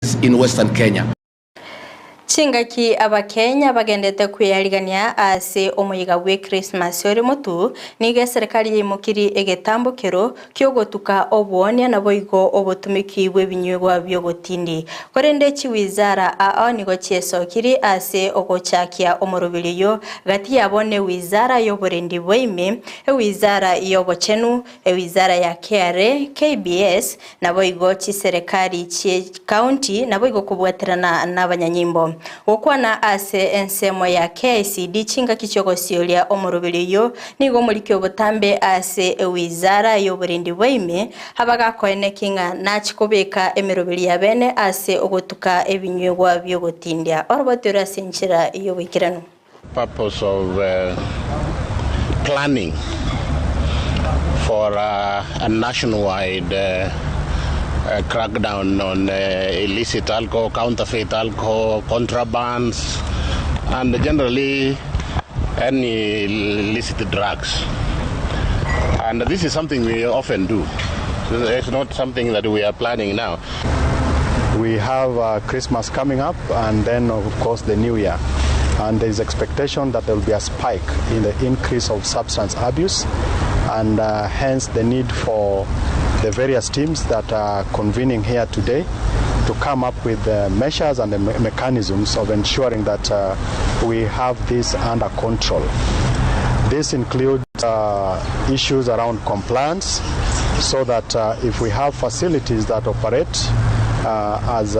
In Western Kenya. Chingaki Abakenya bagendete kweyarigania ase omoyega bw'Ekrismasi ore motu, nigo eserekari yaimokirie egetambokero ki'ogotuka oboonia naboigo obotumiki bw'ebinywegwa bi'ogotindi. Korende chiwizara ao nigo chiesokirie ase ogochakia omoroberi oyio, gati yabo newizara y'oborendi bwa ime, ewizara y'obochenu, ewizara ya KRA, KBS, naboigo chiserekari chi'ekaunti naboigo kobwaterana n'abanyanyimbo. Gokwana ase ensemo ya KICD chingaki chi'ogosioria omoroberi oyio nigo omoriki obotambe ase ewizara y'oborendi bwa ime abagakoeneki ng'a nachi kobeka emeroberi ya bene ase ogotuka ebinywegwa bi'ogotindia oroboti ore ase enchera y'oboikeranu. Purpose of planning for a nationwide crackdown on illicit alcohol, counterfeit alcohol, contrabands, and generally any illicit drugs. And this is something we often do. It's not something that we are planning now. We have Christmas coming up and then, of course, the New Year. And there is expectation that there will be a spike in the increase of substance abuse and hence the need for the various teams that are convening here today to come up with the measures and the mechanisms of ensuring that we have this under control. This includes issues around compliance so that if we have facilities that operate as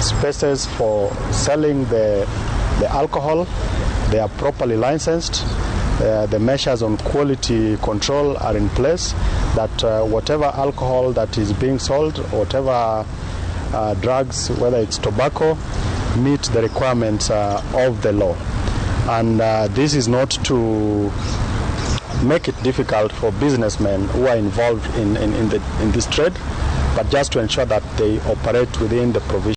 spaces for selling the alcohol, they are properly licensed. The measures on quality control are in place that whatever alcohol that is being sold, whatever drugs, whether it's tobacco, meet the requirements of the law. And this is not to make it difficult for businessmen who are involved in this trade, but just to ensure that they operate within the provision.